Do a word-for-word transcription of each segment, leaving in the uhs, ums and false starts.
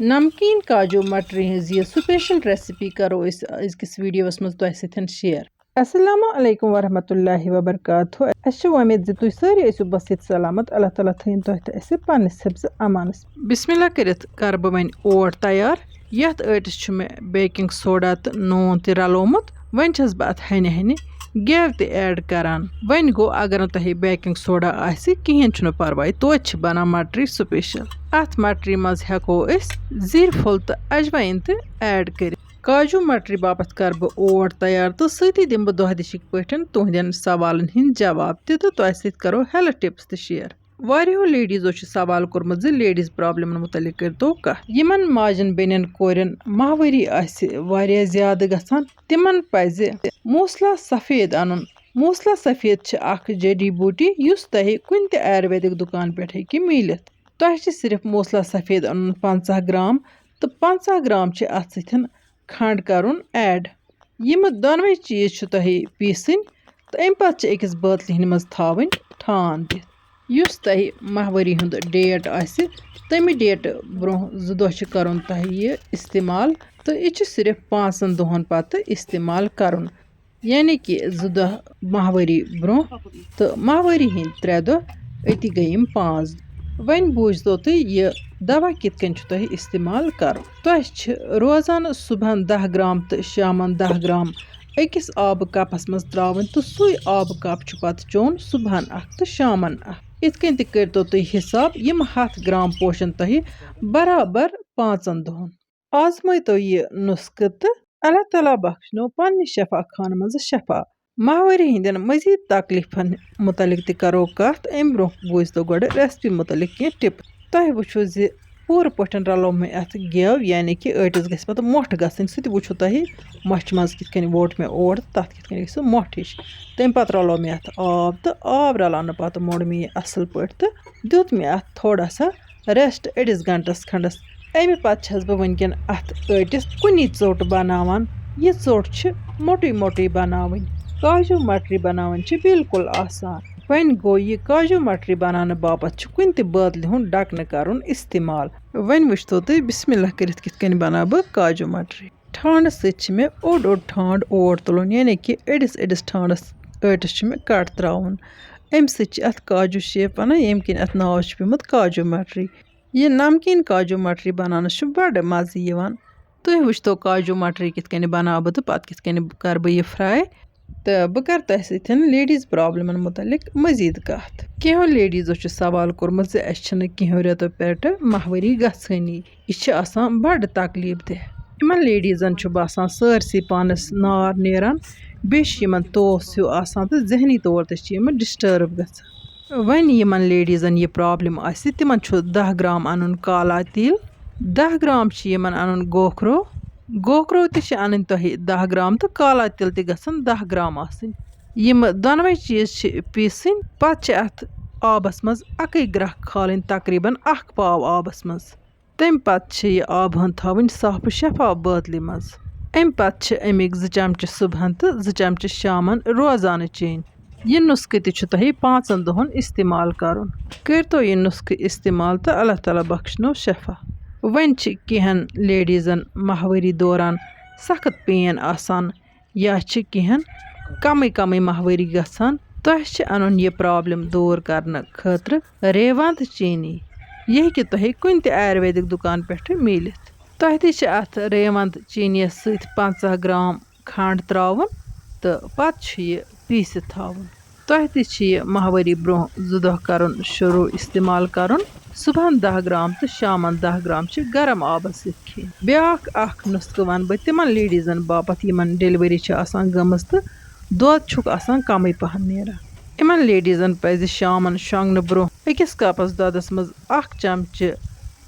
نمکیٖن کاجوٗ مٹری ہٕنٛز یہِ سپیشل ریسپی کرو أسۍ أزکِس ویڈیوَس منٛز تۄہہِ سۭتۍ شیئر۔ السلام علیکم ورحمۃ اللہ وبرکاتہ۔ اَسہِ چھِ وۄمید زِ تُہۍ سٲری ٲسِو بصحت سلامت۔ اللہ تعالیٰ تھٲیِن تۄہہِ تہٕ اَسہِ پننِس حفظ امانس۔ بسم اللہ کٔرِتھ کرٕ بہٕ وۄنۍ اوٹ تیار۔ یتھ ٲٹِس چھُ مےٚ بیکنگ سوڈا تہٕ نوٗن تہِ رلومُت۔ وۄنۍ چھَس بہٕ اتھ ہنہِ ہنہِ گٮ۪و تہِ ایڈ کران۔ وۄنۍ گوٚو، اگر نہٕ تۄہہِ بیکنگ سوڈا آسہِ، کِہیٖنۍ چھُنہٕ پرواے، توتہِ چھِ بنان مٹری سپیشل۔ اتھ مٹری منٛز ہٮ۪کو أسۍ زِرۍ پھوٚل تہٕ اجوایِن تہِ ایڈ کٔرِتھ۔ کاجوٗ مٹری باپتھ کرٕ بہٕ اوٹ تیار تہٕ سۭتی دِمہٕ بہٕ دۄہ دِشِکۍ پٲٹھۍ تُہنٛدٮ۪ن سوالن ہٕنٛدۍ جواب تہِ تہٕ تۄہہِ سۭتۍ کرو ہیلتھ ٹپس تہِ شیئر۔ واریاہو لیڈیزو چھُ سوال کوٚرمُت زِ لیڈیز پرابلمن مُتعلق کٔرتو کتھ۔ یِمن ماجن بیٚنٮ۪ن کورٮ۪ن ماہوٲری آسہِ واریاہ زیادٕ گژھان، تِمن پزِ موسلا سفید انُن۔ موسلا سفید چھِ اکھ جڑی بوٗٹی یُس تۄہہِ کُنہِ تہِ آیُرویدک دُکان پٮ۪ٹھ ہیٚکہِ میٖلِتھ۔ تۄہہِ چھِ صرف موسلا سفید انُن پنٛژاہ گرام تہٕ پنٛژاہ گرام چھِ اتھ سۭتۍ کھنٛڈ کرُن ایڈ۔ یِم دۄنوَے چیٖز چھِ تۄہہِ پیٖسٕنۍ تہٕ اَمہِ پتہٕ چھِ أکِس بٲتلہِ ہٕنٛدِ منٛز تھاوٕنۍ ٹھانٛڈ دِتھ۔ یُس تۄہہِ ماہوٲری ہُنٛد ڈیٹ آسہِ، تَمہِ ڈیٹہٕ برٛونٛہہ زٕ دۄہ چھِ کرُن تۄہہِ یہِ استعمال تہٕ یہِ چھُ صرف پانٛژن دۄہن پتہٕ استعمال کرُن، یعنی کہِ زٕ دۄہ ماہوٲری برٛونٛہہ تہٕ ماہوٲری ہٕنٛدۍ ترٛےٚ دۄہ، أتی گٔے یِم پانٛژھ۔ وۄنۍ بوٗزتو تُہۍ یہِ دوا کِتھ کٔنۍ چھُ تۄہہِ استعمال کرُن۔ تۄہہِ چھِ روزانہٕ صُبحن دَہ گرام تہٕ شامن دَہ گرام أکِس آبہٕ کپس منٛز ترٛاوٕنۍ تہٕ سُے آبہٕ کپ چھُ پتہٕ چیوٚن صُبحن اکھ تہٕ شامن اکھ۔ یِتھ کٔنۍ تہِ کٔرۍتو تُہۍ حساب، یِم ہَتھ گرام پوشن تۄہہِ برابر پانٛژن دۄہن۔ آزمٲیتو یہِ نُسخہٕ تہٕ اللہ تعالیٰ بخشنو پننہِ شفا خانہٕ منٛزٕ شفا۔ ماہوٲری ہٕنٛدٮ۪ن مزید تکلیفن متعلق تہِ کرو کتھ۔ امہِ برونٛہہ بوٗزتو گۄڈٕ ریسپی متعلق کینٛہہ ٹپ۔ تۄہہِ وٕچھو زِ پوٗرٕ پٲٹھۍ رلو مےٚ اتھ گٮ۪و، یعنی کہِ ٲٹِس گژھِ پتہٕ مۄٹھ گژھٕنۍ۔ سُہ تہِ وٕچھو تۄہہِ مۄچھِ منٛز کِتھ کٔنۍ ووٹ مےٚ اوٹ تہٕ تتھ کِتھ کٔنۍ گژھِ سُہ مۄٹھ ہِش۔ تمہِ پتہٕ رلو مےٚ اتھ آب تہٕ آب رلاونہٕ پتہٕ موٚڑ مےٚ یہِ اصل پٲٹھۍ تہٕ دیُت مےٚ اتھ تھوڑا سا ریسٹ أڑِس گھنٹس کھنڈس۔ امہِ پتہٕ چھَس بہٕ وٕنکٮ۪ن اتھ ٲٹِس کُنی ژوٚٹ بناوان۔ یہِ ژوٚٹ چھِ موٚٹٕے موٚٹٕے بناوٕنۍ۔ کاجوٗ مٹری بناوٕنۍ چھِ بالکل آسان۔ وۄنۍ گوٚو، یہِ کاجوٗ مٹری بناونہٕ باپتھ چھُ کُنہِ تہِ بٲتلہِ ہُنٛد ڈھکنہٕ کرُن استعمال۔ وۄنۍ وٕچھتو تُہۍ بسم اللہ کٔرِتھ کِتھ کٔنۍ بناو بہٕ کاجوٗ مٹری۔ ٹھانڈٕ سۭتۍ چھِ مےٚ اوٚڑ اوٚڑ ٹھانڈ اوٹ تُلُن، یعنی کہِ أڑِس أڑِس ٹھانڈس ٲٹِس چھُ مےٚ کٹ تراوُن۔ امہِ سۭتۍ چھِ اتھ کاجوٗ شیپ ونان، ییٚمہِ کِنۍ اتھ ناو چھُ پیومُت کاجوٗ مٹری۔ یہِ نمکیٖن کاجوٗ مٹری بناونس چھُ بڑٕ مزٕ یِوان۔ تُہۍ وٕچھتو کاجوٗ مٹری کِتھ کٔنۍ بناو بہٕ تہٕ پتہٕ کِتھ کٔنۍ کرٕ بہٕ یہِ فراے۔ تہٕ بہٕ کرٕ تۄہہِ سۭتۍ لیڈیز پرابلمن متعلق مزید کتھ۔ کینٛہو لیڈیزو چھُ سوال کوٚرمُت زِ اسہِ چھِنہٕ کینٛہو رٮ۪تو پٮ۪ٹھٕ ماہوٲری گژھٲنی۔ یہِ چھِ آسان بڑٕ تکلیف دہ۔ یِمن لیڈیزن چھُ باسان سٲرسٕے پانس نار نیران، بیٚیہِ چھِ یِمن توس ہیوٗ آسان تہٕ ذہنی طور تہِ چھِ یِم ڈسٹرب گژھان۔ وۄنۍ یِمن لیڈیزن یہِ پرابلم آسہِ، تِمن چھُ دَہ گرام انُن کالا تیٖل، دَہ گرام چھِ یِمن انُن گوکھرو، گوکھرو تہِ چھِ انٕنۍ تۄہہِ دَہ گرام تہٕ کالا تیٖل تہِ گژھن دَہ گرام آسٕنۍ۔ یِم دۄنوَے چیٖز چھِ پیٖسٕنۍ، پتہٕ چھِ اتھ آبس منٛز اکٕے گرٛکھ کھالٕنۍ، تقریباً اکھ پاو آبس منٛز۔ تَمہِ پتہٕ چھِ یہِ آبہٕ ہن تھاوٕنۍ صاف و شفاف بٲتلہِ منٛز۔ اَمہِ پتہٕ چھِ اَمِکۍ زٕ چمچہٕ صُبحن تہٕ زٕ چمچہٕ شامن روزانہٕ چیٚنۍ۔ یہِ نُسخہٕ تہِ چھُ تۄہہِ پانٛژن دۄہن استعمال کرُن۔ کٔرۍتو یہِ نُسخہٕ استعمال تہٕ اللہ تعالیٰ بخشنو شفا۔ وۄنۍ چھِ کینٛہن لیڈیزن ماہوٲری دوران سخت پین آسان، یا چھِ کینٛہَن کمٕے کمٕے ماہوٲری گژھان۔ تۄہہِ چھِ اَنُن یہِ پرابلم دوٗر کرنہٕ خٲطرٕ ریوند چیٖنی۔ یہِ ہیٚکہِ تۄہہِ کُنہِ تہِ آیُرویدِک دُکان پٮ۪ٹھٕ میٖلِتھ۔ تۄہہِ تہِ چھِ اَتھ ریوند چیٖنیَس سۭتۍ پنٛژاہ گرام کھنٛڈ ترٛاوُن تہٕ پتہٕ چھُ یہِ پیٖسِتھ تھاوُن۔ تۄہہِ تہِ چھِ یہِ ماہوٲری برٛونٛہہ زٕ دۄہ کرُن شروٗع استعمال کرُن۔ صُبحن دَہ گرام تہٕ شامن دَہ گرام چھِ گرم آبس سۭتۍ کھیٚنۍ۔ بیٛاکھ اکھ نُسخہٕ وَنہٕ بہٕ تِمن لیڈیٖزن باپتھ یِمن ڈیلیوری چھِ آسان گٔمٕژ تہٕ دۄد چھُکھ آسان کمٕے پہن نیران۔ یِمن لیڈیٖزن پزِ شامن شۄنٛگنہٕ برٛونٛہہ أکِس کپس دۄدس منٛز اکھ چمچہٕ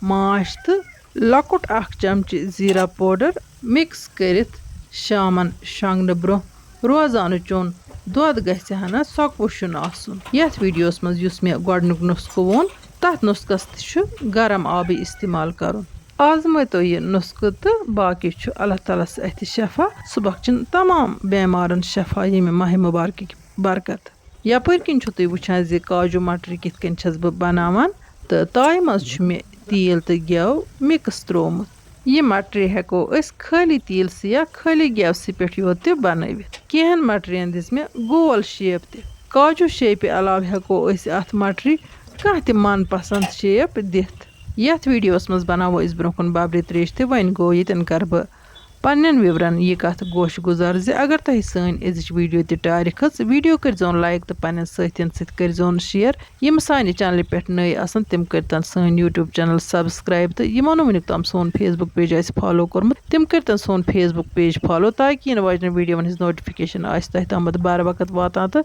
ماچھ تہٕ لۄکُٹ اکھ چمچہٕ زیٖرا پاوڈر مِکس کٔرِتھ شامن شۄنٛگنہٕ برٛونٛہہ روزانہٕ چوٚن دۄد گژھِ ہنا سۄکوُشُن آسُن۔ یتھ ویڈیوس منٛز یُس مےٚ گۄڈنیُک نُسخہٕ ووٚن، تتھ نُسخس تہِ چھُ گرم آبٕے استعمال کرُن۔ آزمٲیتو یہِ نُسخہٕ تہٕ باقی چھُ اللہ تعالیٰ ہس اتھِ شفا۔ سُہ بخشن تمام بیمارن شفا ییٚمہِ ماہِ مُبارکٕکۍ برکت۔ یپٲرۍ کِنۍ چھِو تُہۍ وٕچھان زِ کاجوٗ مٹری کِتھ کٔنۍ چھَس بہٕ بناوان، تہٕ تایہِ منٛز چھُ مےٚ تیٖل تہٕ گٮ۪و مِکٕس ترٛوومُت۔ یہِ مٹری ہٮ۪کو أسۍ خٲلی تیٖلسٕے یا خٲلی گٮ۪وسٕے پٮ۪ٹھ یوت تہِ بنٲوِتھ۔ کینٛہَن مٹرین دِژ مےٚ گول شیپ تہِ۔ کاجوٗ شیپہِ علاوٕ ہٮ۪کو أسۍ اَتھ مٹری کانٛہہ تہِ من پسنٛد شیپ دِتھ۔ یَتھ ویٖڈیوَس منٛز بناوو أسۍ برٛونٛہہ کُن ببرِ ترٛیش تہِ۔ وۄنۍ گوٚو ییٚتٮ۪ن کَرٕ بہٕ پننٮ۪ن viewerن یہِ کتھ گوش گُزار زِ اگر تۄہہِ سٲنۍ أزِچ ویٖڈیو تہِ ٹارِ کھٔژ، ویٖڈیو کٔرۍزیون like تہٕ پننٮ۪ن سٲتھین سۭتۍ کٔرۍزیون share۔ یِم سانہِ چینلہِ پٮ۪ٹھ نٔے آسن، تِم کٔرۍتن سٲنۍ YouTube channel subscribe، تہٕ یِمو نہٕ وُنیُک تام سون Facebook page آسہِ follow کوٚرمُت، تِم کٔرۍتن سون Facebook page follow، تاکہِ یِنہٕ واجنٮ۪ن ویٖڈیوون ہٕنٛز notification آسہِ تۄہہِ تامَتھ بر وقت واتان تہٕ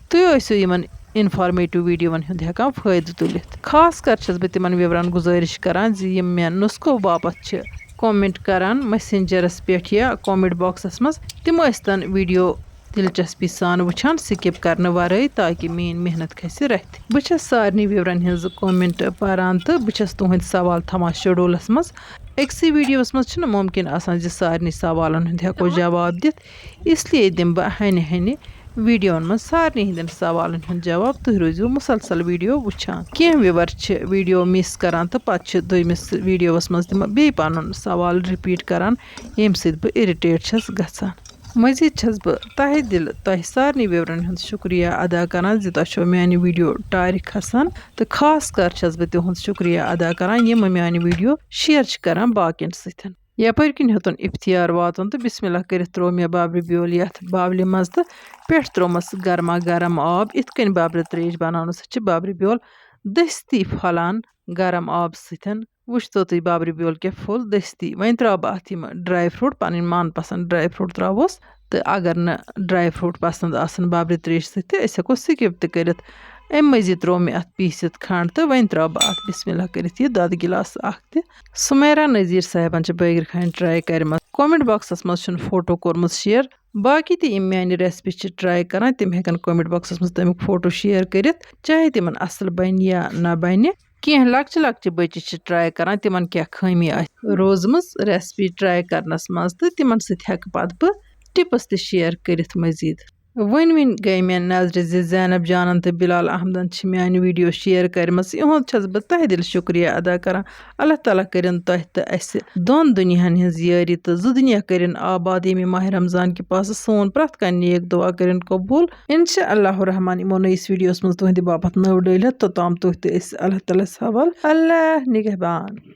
تُہۍ ٲسِو یِمن informative ویٖڈیوون ہُنٛد ہٮ۪کان فٲیدٕ تُلِتھ۔ خاص کر چھَس بہٕ تِمن viewerن گُزٲرِش کران زِ یِم مےٚ نُسخو باپتھ چھِ comment کران messengerس پٮ۪ٹھ یا comment boxس منٛز، تِم ٲسۍتن ویٖڈیو دلچسپی سان وٕچھان، skip کرنہٕ ورٲے، تاکہِ میٲنۍ محنت کھسہِ رتھِ۔ بہٕ چھَس سارنٕے viewerن ہٕنٛز comment پران تہٕ بہٕ چھَس تُہنٛدۍ سوال تھاوان scheduleس منٛز۔ أکسٕے ویٖڈیوَس منٛز چھُنہٕ مُمکِن آسان زِ سارنٕے سوالن ہُنٛد ہٮ۪کو جواب دِتھ، اس لیے دِمہٕ بہٕ ہَنہِ ہَنہِ ویٖڈیوَن منٛز سارنٕے ہٕنٛدٮ۪ن سوالن ہُنٛد جواب۔ تُہۍ روٗزِو مُسلسل ویٖڈیو وٕچھان۔ کینٛہہ viewer چھِ ویٖڈیو miss کران تہٕ پتہٕ چھِ دوٚیمِس ویٖڈیوَس منٛز تِم بیٚیہِ پنُن سوال repeat کران، ییٚمہِ سۭتۍ بہٕ irritate چھَس گژھان۔ مزید چھَس بہٕ تہہِ دِلہٕ تۄہہِ سارنٕے viewerن ہُنٛد شُکریہ ادا کران زِ تۄہہِ چھو میانہِ ویٖڈیو ٹارِ کھسان، تہٕ خاص کر چھَس بہٕ تِہُنٛد شُکریہ ادا کران، یِم میانہِ ویٖڈیو share چھِ کران باقین سۭتۍ۔ یپٲرۍ کِنۍ ہیوٚتُن اِفتیار واتُن تہٕ بسم اللہ کٔرِتھ ترٛوو مےٚ بابرِ بیول یَتھ باولہِ منٛز تہٕ پٮ۪ٹھ ترٛوومَس گرما گرم آب۔ یِتھ کٔنۍ بابرِ ترٛیش بناونہٕ سۭتۍ چھِ بابرِ بیول دٔستی پھۄلان گرم آب سۭتۍ۔ وٕچھتو تُہۍ بابرِ بیول کیٛاہ پھوٚل دٔستی۔ وۄنۍ ترٛاوٕ بہٕ اَتھ یِم dry fruit، پَنٕنۍ من پسنٛد dry fruit ترٛاووس، تہٕ اگر نہٕ dry fruit پسنٛد آسَن بابرِ ترٛیش سۭتۍ تہِ، أسۍ ہٮ۪کو skip تہِ کٔرِتھ۔ اَمہِ مٔزیٖد ترٛوو مےٚ اَتھ پیٖسِتھ کھنٛڈ تہٕ وۄنۍ ترٛاوٕ بہٕ اَتھ بسم اللہ کٔرِتھ یہِ دۄدٕ گِلاس اَکھ تہِ۔ سمیرا نذیر صاحبن چھِ بٲگِر خانہِ try کَرِمَژ۔ Comment boxس منٛز چھُنہٕ فوٹو کوٚرمُت share۔ باقٕے تہِ یِم میانہِ recipe چھِ try کران، تِم ہٮ۪کن comment boxس منٛز تَمیُک فوٹو share کٔرِتھ، چاہے تِمن اَصٕل بَنہِ یا نہ بَنہِ۔ کینٛہہ لۄکچہِ لۄکچہِ بَچہِ چھِ try کران، تِمن کیٛاہ خٲمی آسہِ روٗزمٕژ recipe try کرنَس منٛز، تہٕ تِمن سۭتۍ ہٮ۪کہٕ پَتہٕ بہٕ tips تہِ share کٔرِتھ مٔزیٖد۔ وۄنۍ وۄنۍ گٔے مےٚ نظرِ زِ زینب جانن تہٕ بلال احمدن چھِ میانہِ ویٖڈیو share کَرِمَژ۔ یِہُنٛد چھَس بہٕ تہہِ دِلہِ شُکریہ ادا کران۔ اللہ تعالیٰ کٔرِن تۄہہِ تہٕ اَسہِ دۄن دُنیاہَن ہٕنٛز یٲری تہٕ زٕ دُنیا کٔرِن آباد ییٚمہِ ماہِ رمضان کہِ پاسہٕ۔ سون پرٛٮ۪تھ کانٛہہ نیک دُعا کٔرِن قبوٗل۔ انشاء اللہ الرحمن یِمو نٔیِس ویٖڈیوَس منٛز تُہٕنٛدِ باپتھ نٔو ڈٲلِتھ، توٚتام تُہۍ تہٕ أسۍ اللہ تعالیٰ ہَس حوال۔ اللہ نگہبان۔